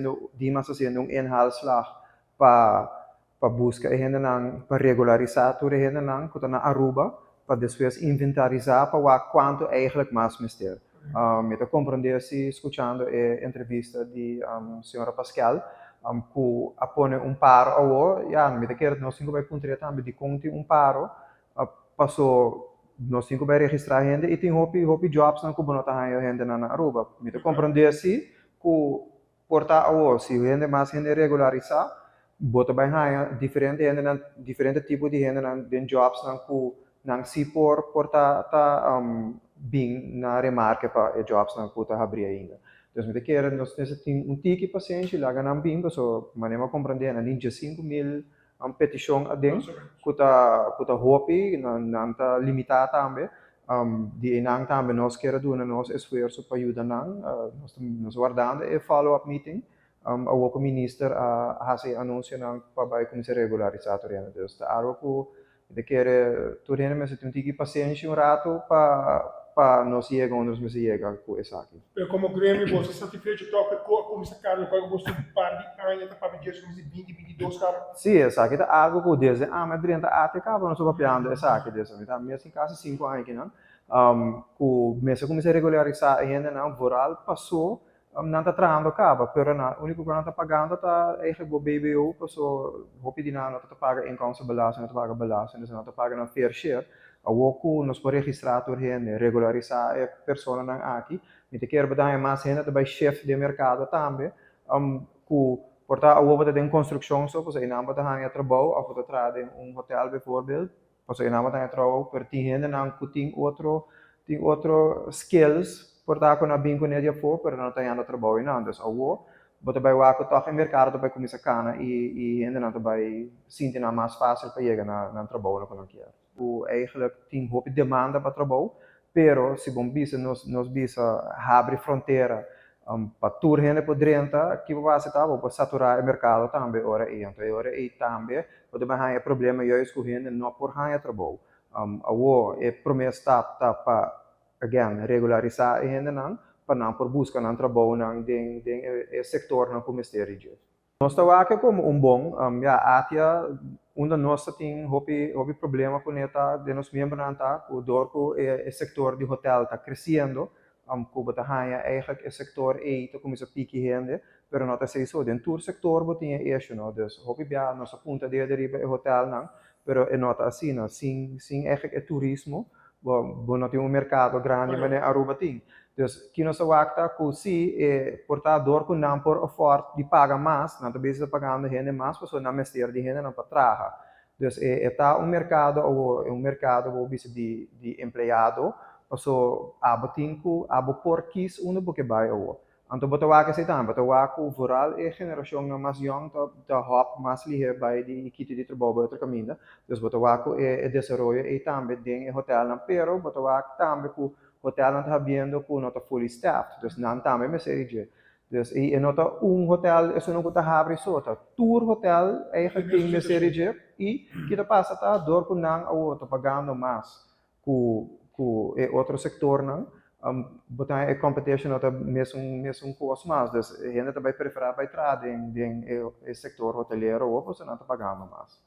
haciendo, Dimas haciendo un inhaalslag pa busca e hendenan, pa regularisa tur e hendenan cu ta na Aruba, pa despues inventarisa pa wak cuanto eigenlijk mas mester. Mi ta comprende si scuchando e entrevista di señora Pascal cu a pone un paro awo, ya, mi ta kere nos tin cu bay puntra tambe dicon tin un paro, paso nos tin cu bay registra hende y tin hopi hopi jobsnan cu bo no ta haya hendenan na Aruba. Mi ta comprende si cu por ta awo si hende mas hende regularisa, bo ta bay haya diferente hendenan, diferente tipo di hendenan den jobsnan cu nan si por ta bin na remarke pa e jobsnan cu ta habri ainda. Dus mi ta kere nos mester tin un tiki pasenshi, laga nan bin, pasobra manera mi a comprende nan tin 15,000 peticion aden cu ta hopi, nan ta limita tambe. Di einan tambe nos kier duna nos esfuerso pa yuda nan. Nos wardando e follow-up meeting. Awo cu minister a haci anuncionan pa bay cuminsa regularisa tur hende. Dus ta algo cu mi ta kere tur hende mester tin un tiki pasenshi un rato pa nos yega unda nos mester yega cu esaki. Pero como gremio, bo ta satisfecho toch cu a cuminsa cambio cu bo un par di aña ta papia dje cuminsa 20, 22 caba? Si, esaki ta algo cu desde ami a drenta ATK nos ta papiando esaki. Desde mi ta mes casi 5 aña aki nan. Cu mester cuminsa regularisa e hendenan vooral paso nan ta trahando caba, pero na unico cu nan ta pagando ta eigenlijk bo BBO, paso hopi di nan no ta paga inkomstenbelasting, no ta paga belasting, dus nan ta paga nan fair share. Awo cu nos por registra tur hende, regularisa e personanan aki, mi ta kere bo mas hende ta bay shift den mercado tambe, cu por ta awo bo ta den construccion so, paso einan bo ta haya trabou, of bo ta traha den un hotel bijvoorbeeld, paso einan bo ta haya trabou, pero tin hendenan cu tin otro skills, por ta cu nan bin cu di afo, pero nan no ta hayando trabou einan. Dus awo bo ta bay wak cu toch e mercado ta bay cuminsa cana y hendenan ta bay sinti nan mas facil pa yega na trabou cu nan kier. Cu eigenlijk tin hopi demanda pa trabou, pero si bo bisa nos bisa habri frontera pa tur hende por drenta, kico ta pasa ta, bo por satura e mercado tambe ora ey. Anto ora ey tambe bo ta bay haya problema juist cu hende no por haya trabou. Awo e prome stap ta pa again regularisa e hendenan pa nan por busca nan trabounan den e sectornan cu mester dje. Nos ta wak como un bon, ja, ATIA, unda nos tin hopi hopi problema cu ne ta den nos miembronan ta cu door cu e sector di hotel ta creciendo, cu bo ta haya eigenlijk e sector ey ta cuminsa piki hende, pero no ta esey so, den tur sector bo tin e issue, no? Dus hopi bia nos a punta dede riba e hotelnan, pero e no ta asina, sin eigenlijk e turismo, bo no tin un mercado grandi manera Aruba tin. Dus kico nos a wak ta cu si e por ta door cu nan por afford di paga mas, nan ta bezig ta pagando hende mas, pasobra nan mester di hendenan pa traha. Dus e ta un mercado awo, un mercado bo bisa di empleado, paso abo tin cu abo por kies unda bo ke bay awo. Anto bo ta wak esey tambe, bo ta wak cu vooral e generacionnan mas jong ta hop mas lihe bay di kita di trabou bay otro caminda. Dus bo ta wak cu e desaroyo ey tambe den e hotelnan, pero bo ta wak tambe cu hotelnan ta habiendo cu no ta fully staffed, dus nan tambe mester dje. Dus e no ta un hotel esun cu ta habri so, ta tur hotel eigenlijk tin mester dje y kico ta pasa ta door cu nan awo ta pagando mas cu e otro sectornan, bo ta e competition no ta mesun cos mas, dus hende ta bay prefera bay traha den e sector hotelero awo pasobra nan ta pagando mas.